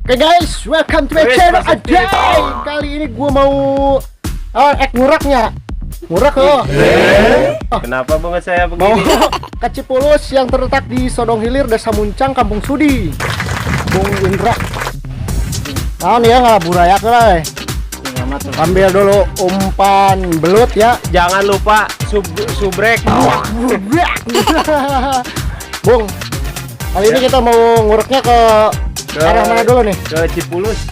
Oke guys, welcome to my channel Ajay. Kali ini gua mau nguraknya. Ngurak loh. Kenapa banget saya Mau begini? ke Cipulus yang terletak di Sodong Hilir, Desa Muncang, Kampung Sudi. Bung Indra. Nah, nih ya ngalaburaya lah. Ambil dulu umpan belut ya. Jangan lupa subrek. Bung, kali ini kita mau nguraknya ke arah mana dulu nih? Ke Cipulus.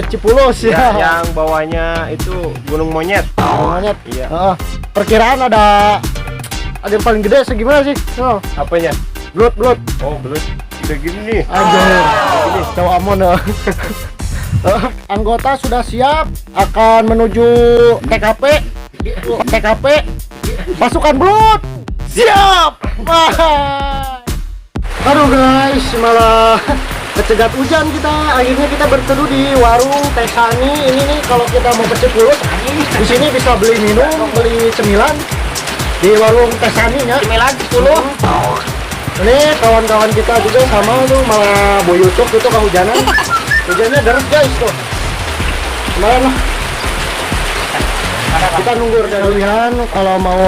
Cipulus ya. Yang bawahnya itu Gunung Monyet. Monyet. Iya. Perkiraan ada yang paling gede segimana sih? Apanya? Belut. Oh, belut. Udah gini nih. Anjir. Ini cowok amon ya. Anggota sudah siap akan menuju TKP. Pasukan belut. Siap. Aduh guys, malah kecegat hujan kita. Akhirnya kita berteduh di warung Teh Sani. Ini nih kalau kita mau ke Cipulus, di sini bisa beli minum, beli cemilan di warung Teh Sani ya. Cemilan 10. Ini kawan-kawan kita juga sama tuh, malah boyucuk itu kehujanan. Hujannya deras guys tuh. Kemarin lah. Kita nunggu kalian kalau mau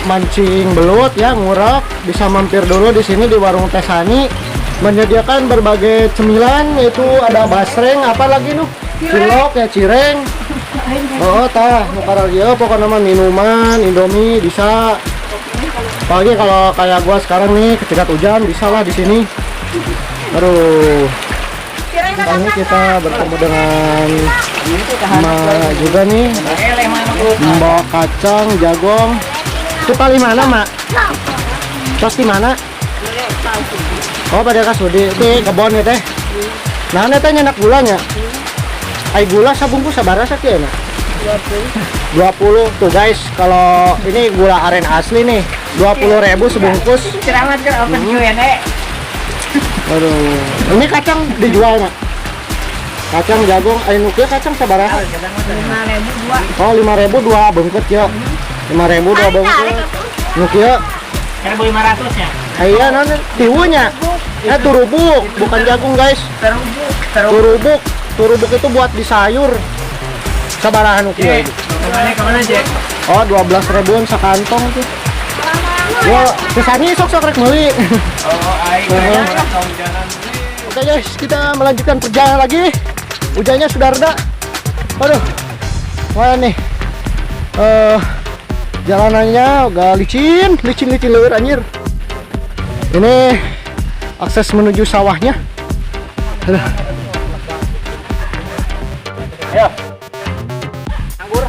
mancing belut ya, ngurak, bisa mampir dulu di sini di warung Teh Sani. Menyediakan berbagai cemilan, yaitu ada basreng, apa lagi nuh? Cilok ya, cireng. Oh, tah, nukarang dia pokoknya mah minuman, Indomie bisa. Apalagi kalau kayak gua sekarang nih kecegat hujan, bisa lah di sini. Aduh. Ini kita bertemu dengan Mak juga nih, membawa kacang, jagong. Itu paling mana, Mak? Tos di mana? Oh, pada kasudi di kebon ya teh. Nah, ini teh nyenak gulanya. Ai gula sabungkus sabaraha sakieu na? 20 tuh guys. Kalau ini gula aren asli nih, 20.000 sebungkus. Keramat ke open Q&A. Aduh, ini kacang dijual nggak? Kacang jagung, ayo nukia kacang sabaraha? 5.000 2. Oh, 5.000 2 bengket ya. 5.000 2 bengket. Nukia 1.500 ya. iya nanti tiwunya ya turubuk, bukan jagung guys. Turubuk itu buat di sayur. Sabaraha nu kieu? Kemana Jack? Oh, 12.000-an sakantong tuh. Wah, kesani sok rek meuli. Oh, aing kehujanan. Oke guys, kita melanjutkan perjalanan lagi. Hujannya sudah reda. Aduh, wah nih jalanannya agak licin leueur anjir. Ini akses menuju sawahnya. Aduh. Ayo. Anggur.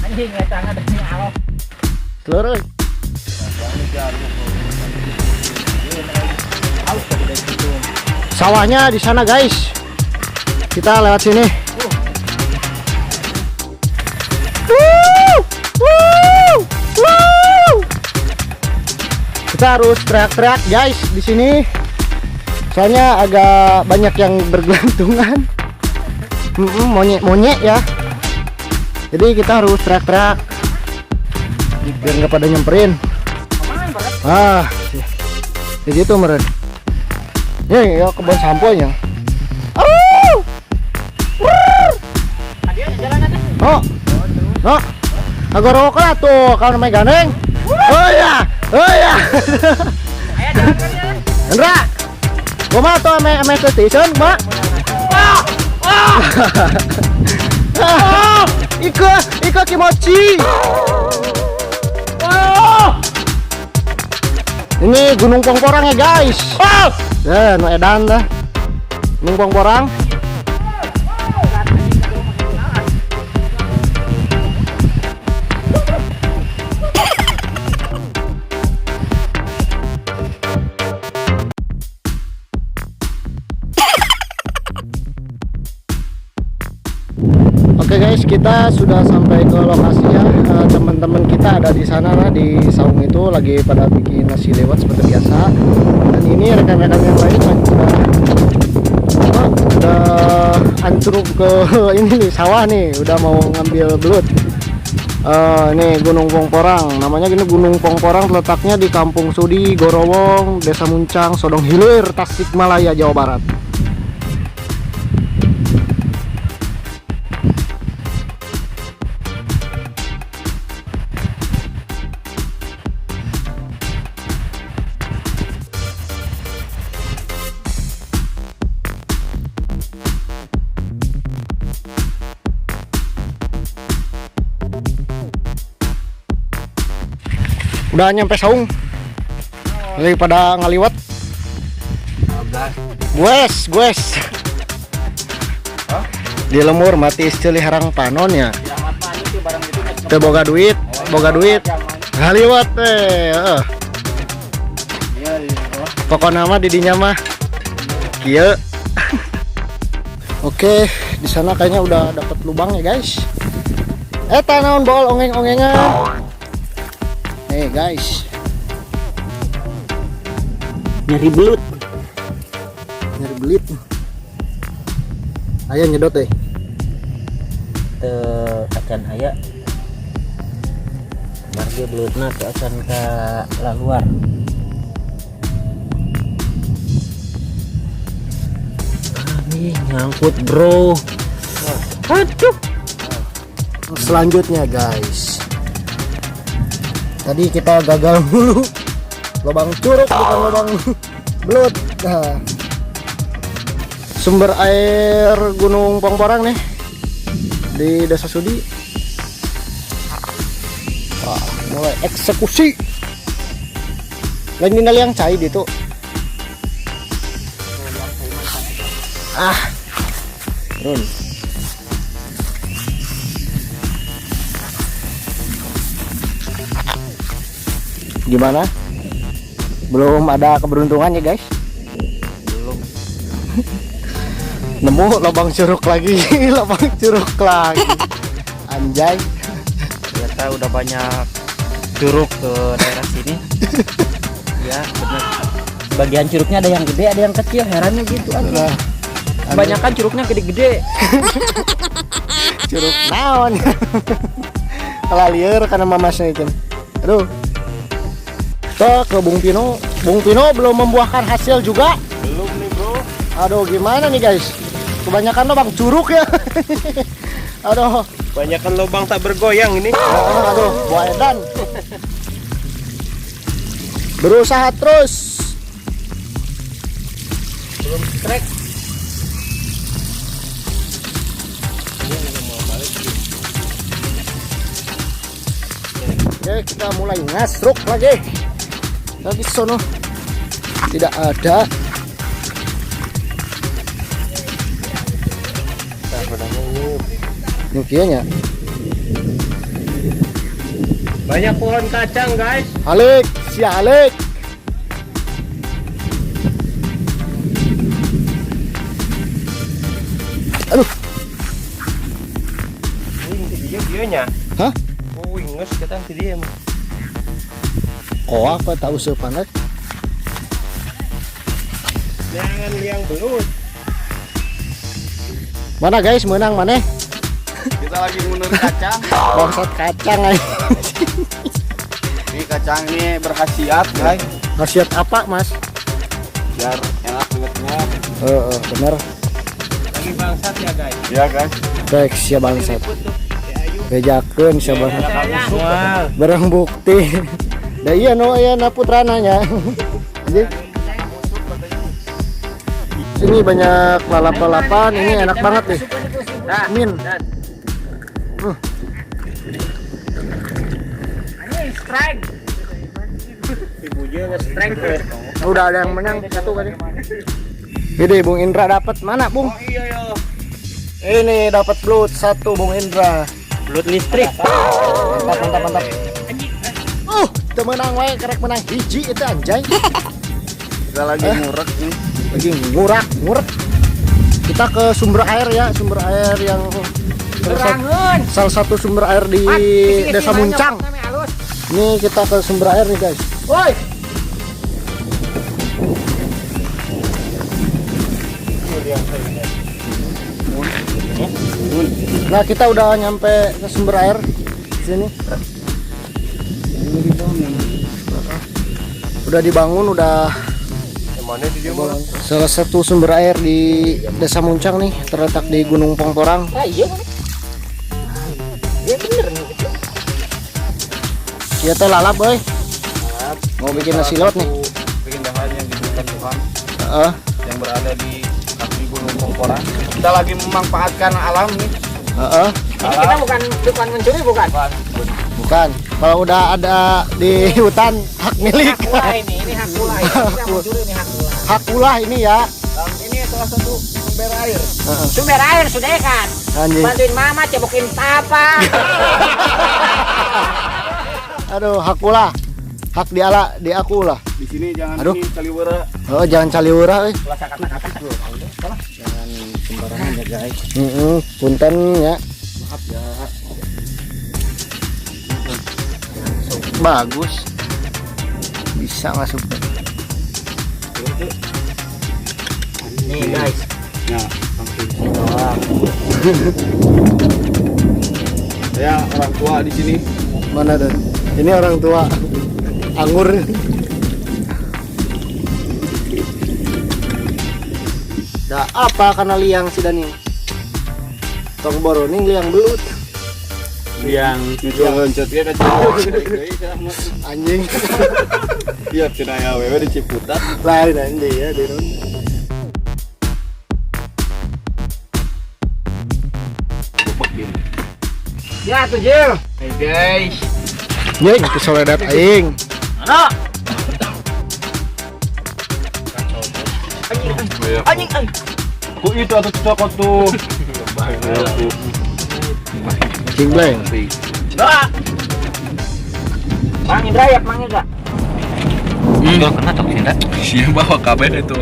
Anjing ya tangan dari awal. Telur. Sawahnya di sana guys. Kita lewat sini. Kita harus teriak-teriak guys di sini. Soalnya agak banyak yang bergelantungan. Monyet ya. Jadi kita harus teriak-teriak biar nggak pada nyamperin. Jadi itu meren. Ya kebun samponya. Oh, agak rokok lah tuh kalau namanya gandeng. Oh ya. Indra, gua mau tuh ame station, Mak. Iko kimochi. Ini Gunung Pongporang ya guys. Ya, no edan dah. Gunung Pongporang. Oke guys, kita sudah sampai ke lokasinya. Teman-teman kita ada di sana lah, di saung itu lagi pada bikin nasi lewat seperti biasa. Dan ini rekan-rekan yang lain udah ancuruk ke ini nih, sawah nih, udah mau ngambil belut. Ini Gunung Pongporang, namanya gini Gunung Pongporang, letaknya di Kampung Sudi, Gorowong, Desa Muncang, Sodong Hilir, Tasikmalaya, Jawa Barat. Udah nyampe Saung, lagi pada ngaliwat. Gues di lemur mati istri harang panon ya. Teu boga duit ngaliwat pokoknya mah didinya mah kieu. Oke, di sana kayaknya udah dapet lubang ya guys. Naon bol ongeng-ongengan. Guys, nyari belut ayah nyedot Acan aya marga belutna ke acan ka laluar. Kami nyangkut bro. Aduh. Selanjutnya guys, tadi kita gagal mulu, lubang curug bukan lubang belut. Nah, sumber air Gunung Pongporang nih di Desa Sudi. Wah, mulai eksekusi. Lain tinggal yang cai gitu. Turun. Gimana? Belum ada keberuntungan ya guys? Belum. Nemu lubang curug lagi. Anjay. Ternyata udah banyak curug ke daerah sini. Ya benar. Bagian curugnya ada yang gede, ada yang kecil. Herannya gitu aja. Nah, Kebanyakan curugnya gede-gede. curug naon. Kalah liar karena mamasnya itu. Aduh. Tuh ke Bung Pino belum membuahkan hasil juga. Belum nih bro. Aduh gimana nih guys, kebanyakan lubang curug ya. Aduh, Banyakan lubang tak bergoyang ini. aduh buah edan. Berusaha terus. Belum trek. Oke, kita mulai ngasruk lagi. Tapi sono tidak ada. Nukianya. Banyak pohon kacang guys. Alik, si Alik. Aduh, Dia nya. hah? Winges katang si dia. Oh apa tahu sepanet? Jangan liang belut. Mana guys, menang mana? Kita lagi menurut kacang. Bangsat kacang ay. Ini kacang ini berkhasiat guys. Khasiat apa mas? Biar enak bangetnya. Bener. Lagi bangsat ya guys. Ya guys. Baik, siap bangsat. Bejakeun siapa? Semua. Barang bukti. Da iya no aya na putrananya. Sini banyak lalap-lalapan, ini enak banget deh. Min. Ini strike. Ibunya nge-strike. Udah ada yang menang satu kali. Gede Bung Indra dapat mana Bung? Iya ya. Ini dapat belut satu Bung Indra. Belut listrik. Mantap. Temenang wae kerek menang hiji itu anjay. Kita lagi ngurek nih. Lagi ngurak. Kita ke sumber air ya, sumber air yang salah satu sumber air di Desa Muncang. Ini kita ke sumber air nih guys. Woi. Nah kita udah nyampe ke sumber air sini. Udah dibangun, udah salah satu sumber air di Desa Muncang nih, terletak di Gunung Pongporang. Ah iya. Iya bener nih. Iya teh lalap boy. Mau bikin nasi laut nih. Keindahan yang diberikan Tuhan Heeh. yang berada di kaki Gunung Pongporang. Kita lagi memanfaatkan alam nih. Heeh. Kita bukan mencuri bukan? Bukan. Kalau udah ada di hutan hak milik. Hak ulah ini hak ulah. Kita mencuri ini hak ulah. Hak ulah ini ya. Dan ini salah satu sumber air. Sumber air sudah kan. Anjing. Bantuin mama cebokin papa. Aduh, hak ulah. Hak di aku lah. Di sini jangan Aduh. ini kaliwara. Oh, jangan caliwara euy. Jangan sembarangan ya guys. Punten ya. Maaf ya. Bagus. Bisa masuk. Nih guys. Nah, saya orang tua di sini. Mana tuh? Ini orang tua. Anggur. Dah apa karena liang si Dani? Tong boroning liang belut. Yang itu loncatnya kan Anjing. iya cina ya wewe di Ciputat. Lain anjing ya di nun. Ya tuh Jil. Hey guys. Nying ke soledad aing. Ano? Anjing. Ku itu atau cocok tuh. King Blank. Doa. Mang Indra ya, Mang Indra. Kena tok sih, Siapa bawa kabel itu?